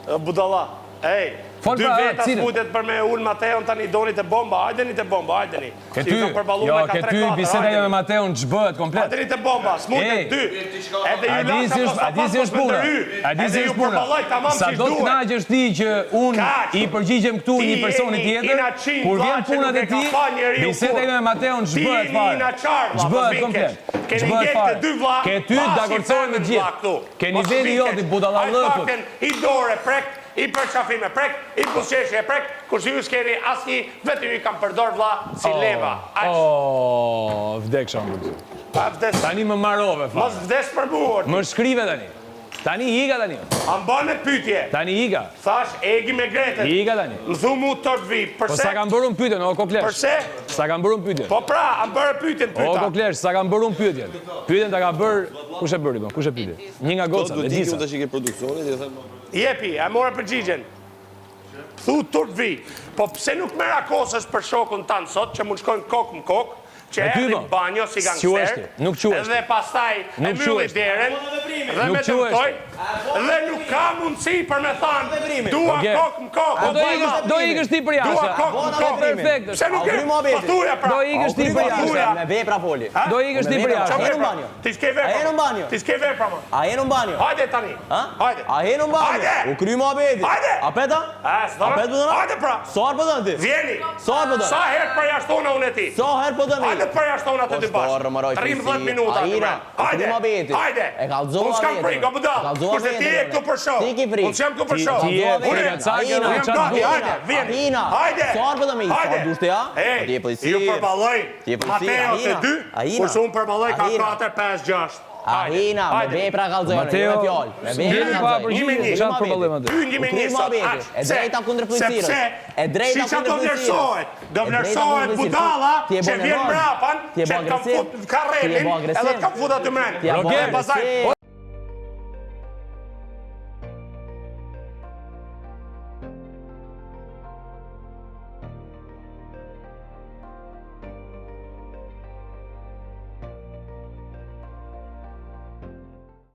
Budalla. Ej, Fol dy pra, veta cilën? s'mujtet për me ul Mateon tani doni te bomba, hajdeni te bomba, hajdeni. Ke Si ty, ju kam përballu jo, me ka ke tre ty katër, biseda hajdeni. jo me Mateon ç'bëhet komplet. Hajdeni te bomba, s'mujtet Ej. dy. Edhe A ju di lasha si mos është, ta a di si pas është puna? ndërhy. A di Edhe si ju është puna? përballoj tamam Sa siç do të duhet. kënaqesh ti që unë Kaq. i përgjigjem këtu Ti një personi je një tjetër, inatçin, kur vlla, vjen që puna nuk te e ka ti, pa njeriu biseda kurrë. ime me Mateon Ti ç'bëhet je një fare. inatçar, vlla, mos Ç'bëhet vin komplet. keq. Keni Ç'bëhet ngel të fare. dy vlla, Ke ty pa si dakordsohem me femën, të vlla, gjithë. këtu. Ke Mos niveli vin jot keq. i Ai budallallëkut. paktën i dorë prek, i përqafim e prek, i buzëqeshje e prek, kurse ju s'keni asnjë, vetëm ju kam përdor vlla si leva. Aq. Oh, vdeksha unë për ty. Pa vdes. Tani më marove fare. Mos vdes për mua. Më shkrive tani. Tani ika tani. A më bën me pyetje? Tani ika. Thash Egi me Gretën. Ika tani. Më thu mu të vi. Po Përse? sa kam bërë unë pyetjen, o koklesh. Përse? Sa kam bërë unë pyetjen. Po pra, a më bëre pyetjen O pyeta. koklesh, sa kam bërë unë pyetjen. Pyetjen ta ka bërë, kush e bëri po? Kush e pyeti? Një nga Do gocat, të e di disa. unë tash i ke produksionit, i them. Jepi, e more përgjigjen. Thu turp vi. Po pse nuk merakosësh për shokun tan sot që mund shkojnë kokë më kokë, që Me ty, erdhi po. në banjo si S'quhesh gangster, ti, nuk quhesh dhe ti. pastaj e Nuk mbylli quhesh ti. derën dhe Nuk me quhesh dëmtoj ti. dhe nuk ka mundësi për me thanë dua Oke. kokë më kokë. Po do o bëj ikësh, ma. do ikësh ti për Dua jashtë. kokë më kokë. Perfekt Pse është. nuk e? A u kry muhabeti? Po thuja pra. Do ikësh ti A u kry për muhabeti? jashtë. Me vepra foli. Do ikësh ti Me për vepra, jashtë. A je në banjo? Ti s'ke vepra. A je në banjo? Ti s'ke vepra më. A je në banjo? Hajde tani. Ha? Hajde. A je në banjo? Hajde. U kry muhabeti. Hajde. A peta? A, s'do? A pet po dona? Hajde pra. Sa herë po don ti? Vjeni. Sa herë po don? Sa herë përjashtona unë e ti? Sa herë po don? Hajde të përjashtona të Po dy bashkë. shporrë, mëroj, 13 minuta aty Aina, bre. u kry Hajde. muhabeti. Hajde. E kallzova Unë s'kam veten. frikë, o budall. E kallzova Kurse ti je veten, këtu për show. Ti ki frikë. Unë s'jam këtu për Ti- show. ti je Unë frika, jam cakë, gati, edhe unë jam çat gati, duhet. hajde, vjeni. Aina, Hajde. sa herë po do me i? Sa Hajde. dush ti, a? Ej, Ti je polici. ju përballoj. Ti je polici, Mateo të Aina. dy, Aina. kurse unë përballoj ka Aina. 4, 5, 6. Aina, me vepra kallzoj, jo me Mateo, fjalë. Me vepra ngeli pa kallzoj. përgjigje, U çfarë kry përballoj muhabeti. Mateo? Dy një me U kry një sot. muhabeti. aq. E Pse? drejta kundër policisë. Sepse, E drejta si që kundër do policisë. vlerësohet? Do E drejta vlerësohet kundër policisë. budalla Ti je që bo vjen nervoz. mbrapan, Ti je që bo të kam agresiv. fut Ti je karrelin, bo agresiv. edhe të kam fut aty mrena. Ti je bo Roger, Dhe pastaj, agresiv.